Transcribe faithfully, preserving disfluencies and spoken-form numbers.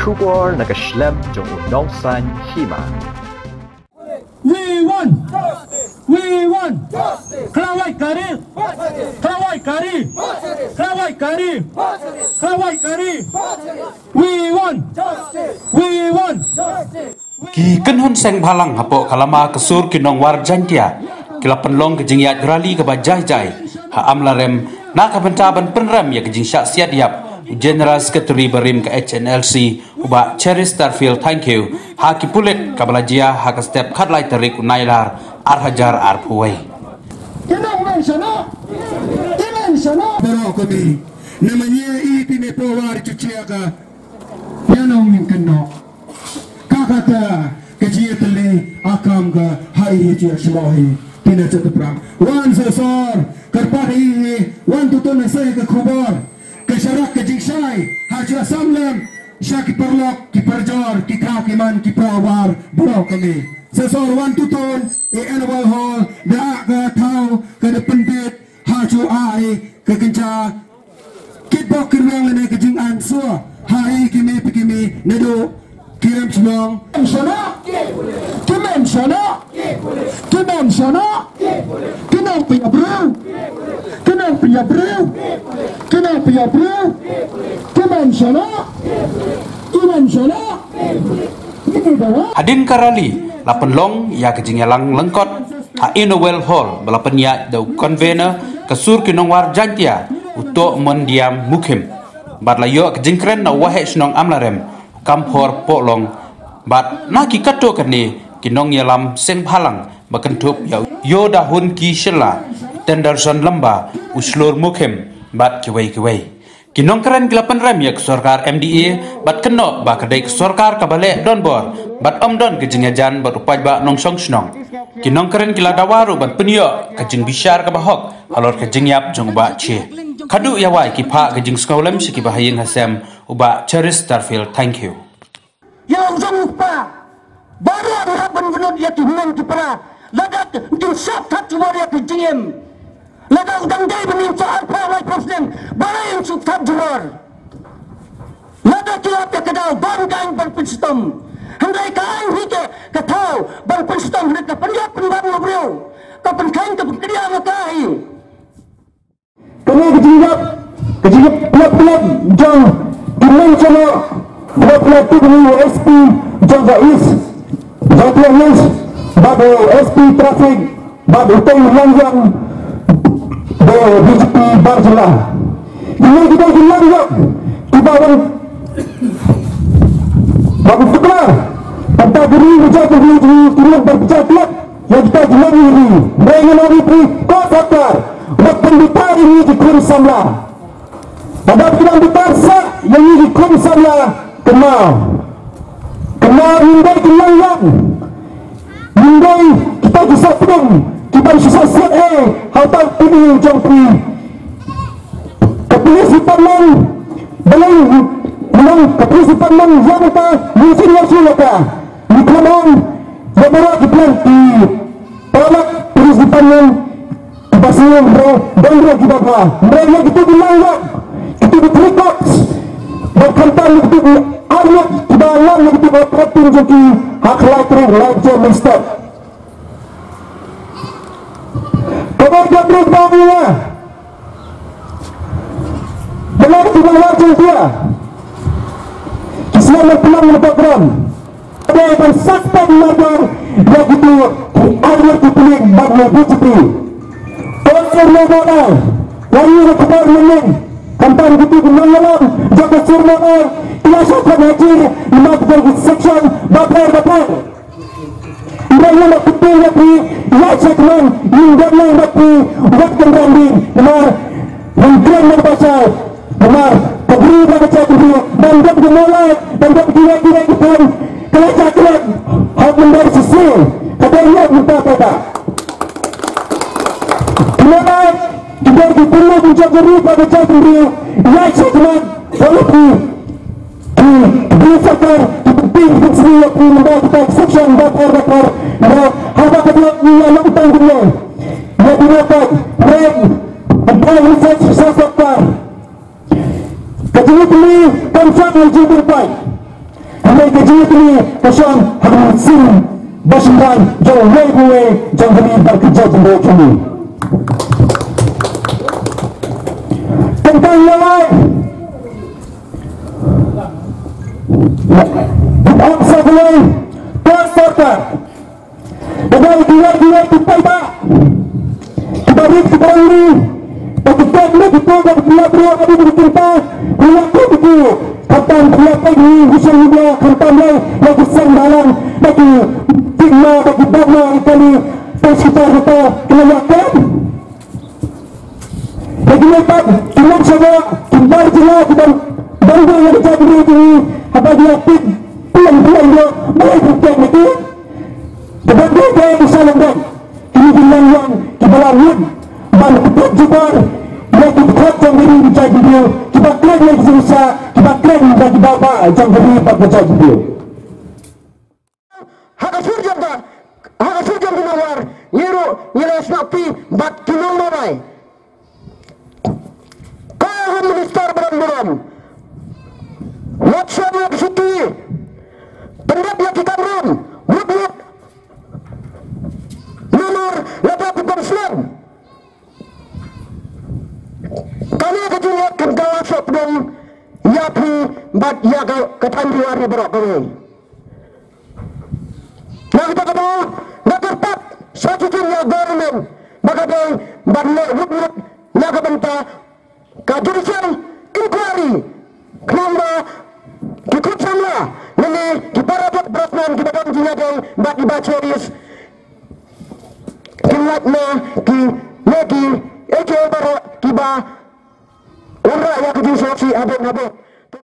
Khubor na ka shlem jong u nongsan hima. We want! We want! Khlawai kari! Khlawai kari! Khlawai kari! Khlawai kari! We want! We want! Ki kynhun seng bhalang hapoh ka lama ka sur ki nongwar Jaintia ki la pynlong ka jingïaid rally kaba jai jai ha Amlarem na ka bynta ban pynrem ïa ka jingshah siat ïap u General Secretary barim ka H N L C u Bah Cheristerfield Thangkhiew ha ki pulit kaba la jia ha ka step khatlai tarik u Nailar ar hajar arphew wei. Ki nongmen shano! Ki men shano! Baroh kami, namar ïa i phi me power chuchia ka, ïa nong ning kynnoh. Ka kata ka jia tylli akam ka ha i jia shmoh hi pina chatuprang. Wan sosor, kyrpad hi, wan tutun na sai ka khubor. Ka sharak ka jingshai ha jia samlem, sha ki paralok, ki parajor, ki kha ki man, ki power, baroh kami. Sosor wan tutun, i Annual Hall, da ka thaw, ka da pyndit, ha ju ai ka kynja. Kitbok kirweng lane ka jingansur ha i ki mei pa ki mei naduh ki rem shnong. Ki men shano? Ki men shano? Ki men shano? Ki nongpynïaid briew. Ki nongpynïaid briew. Ki nongpynïaid briew. Ki men shano? Ki men shano? Hadien ka rally la pynlong ïa ka jingïalang lyngkot ha Inner Wealth Hall ba la pynïaid da u convener ka sur ki nongwar Jaintia u Tohmondiam Mukhim. Bad la ïoh ka jingkren na u Waheh Shnong Amlarem u Kamphor Pohlong bad na ki katto katne ki nongïalam seng bhalang ba kynthup ïa u Ïohdahunki Shylla, u Tenderson Lamba, u Shlur Mukhim bad kiwei kiwei. Ki nongkren ki la pynrem ïa ka sorkar M D A bad kynnoh ba ka dei ka sorkar kaba leh donbor bad ym don ka jingïajan bad u paidbah nongshong shnong. Ki nongkren ki la dawa ruh ban pynïoh ka jingbishar kaba hok halor ka jingïap jong u Bah Che. Khadduh ïa wai ki phah ka jingsngewlem sha ki bahaïing hasem u Bah Cheristerfield Thangkhiew. Ïa u jong u kpa. Baroh ngi hap ban ïaid ïa ki hynmen ki para. Lada ngin sngewthuh jubor ïa ki jingim. Lada u dang dei ban ngin sa arphew laiphew snem. Baroh ngin sngewthuh jubor. Lada ki hap ïa ka daw ban kan ban pynshitom. Hynrei ka aiñ hi ka, ka thaw ban pynshitom hynrei ka pynïap pynban u briew. Ka pynkheiñ ka pynkylla ka hi. Kane ka jingïap, ka jingïap pynïap pynïap jong ki nongshong, pynïap pynïap tu kane u S P jong ka East, jong ka East, bad u S P Traffic, bad utei u Langïang, da B J P bar jylla. Kine ki dei ki Langïang kiba wan, ba wan tuklar, tang ba ki ri u jait u ri u ri u ri u ri u ri. Ïa kita ki nongïalam, hynrei ngi nongïalam ko sorkar, wat pynbitar ïa ngi ki khun samla. Lada phi nang bitar sa ïa ngi ki khun samla, kynmaw. Kynmaw ngim dei ki nongïalam. Ngim dei kita ki sohpdeng, ki ban shisha siat eh, ha uta u pynïaid jong phi. Ka police department, balei, nang ka police department ïa uta, ngin shu ïa shu ïa ka. Ngi khlem ong ïa baroh ki plan ki paralok police department kiba sngewbha, dang ruh kiba bha. Hynrei ïa kito ki nongïalam, kito ki three cops, bad khamtam ïa kito ki arngut kiba lam ïa kito ki operative jong ki ha khlai trei, lai jong mynstep. Kaba ka briew ba ïa Bala ki nongwar Jaintia ki sngewbha ban pynlong na background. Dei ban suspend mardor ïa kito ki arngut ki pulit bad na B J P. Ko sir nongwar, ïa ngi na khubor mynnin, khamtam kito ki nongïalam jong ka sir nongwar ki la shah khot haji, namar ki section bapher bapher. Hynrei ngi la kyrpad ïa phi, ïa sha khmat, ngin don lang bad phi, wat kynran dien, namar ngin kren nang bashai, namar ka bri ba ka jaitbynriew, ban don ki nonglait, ban don kiwei kiwei ki pyn, ka la jaitbynriew, hok mynder shisien, ka dei ïa mynta ka da. Ki nonglait, ki dei ki pynlong jong ka bri ba ka jaitbynriew, ïa sha khmat, ïa phi. Ki, ki sorkar, ki pynpin, ki pynsngew ïa phi, mynta kita ki section, bapher, bapher, mynta, haba ka block, ïa long tang kumne. Ïa ki nongpait, red, mynta ki section, sa sorkar. Ka jingïatylli, kam shah ïa jingpynpait. Kane ka jingïatylli ka shong ha ka mynsiem ba shynrang jong uwei pa uwei jong kane bad ka jaitbynriew jong ngi. Tang tang ïa wei. Ap sa kawei. Ka sorkar. Ka dei ki wei ki wei ki paidbah. Kiba rit kiba rangli. Ba ki tek ne ki tek ba ki lap ruh adi ba ki kynta. Ki lap ruh ki kynta. Khamtam ki lap peit ni ki social media khamtam lei. Ba ki seng balang. Ba ki tik ma ba ki bok ma ki kali. Ba ki tek ki tek ki la ïa tek. Lagi lepas, ki long sha ki bar jylla ki ban, ban dei ïa ka jaitbynriew jong ngi, haba ki ïa pynlong pynlong ïa, balei pynlong ïa ki? Ka ban dei ka ïa ka sha long dei. Kine ki long long, ki ba la mut ban pyntip jubor ïa ki pathok jong ka ri ka jaitbynriew, ki ba kren ïa ki jingshisha, ki ba kren ïa ki ba ba jong ka ri bad ka jaitbynriew. Ha ka sur jong ka, ha ka sur jong ki nongwar, ngi ruh ngi la sngewthuh bad ki nongmawai. Ka Home Minister ba don burom, wat shong ïa ki shuki, pyndep ïa ki kamram, mut mut. Namar lada phi kongsan, kane ka jingïaid kan ka la sop dong ïa phi bad ïa ka, ka thaiñ Ri baroh kawei. Na kata ka daw, nga kyrpad sa shisien ïa government ba ka dei ban leh wut wut na ka bynta ka judicial inquiry, khnang ba ki khun samla lane ki para jot para snam kiba don jingïadei bad kiba cherish kin lait na ki, na ki, eh, ki baroh kiba wanrah ïa ka jingsngewsih habeng habeng.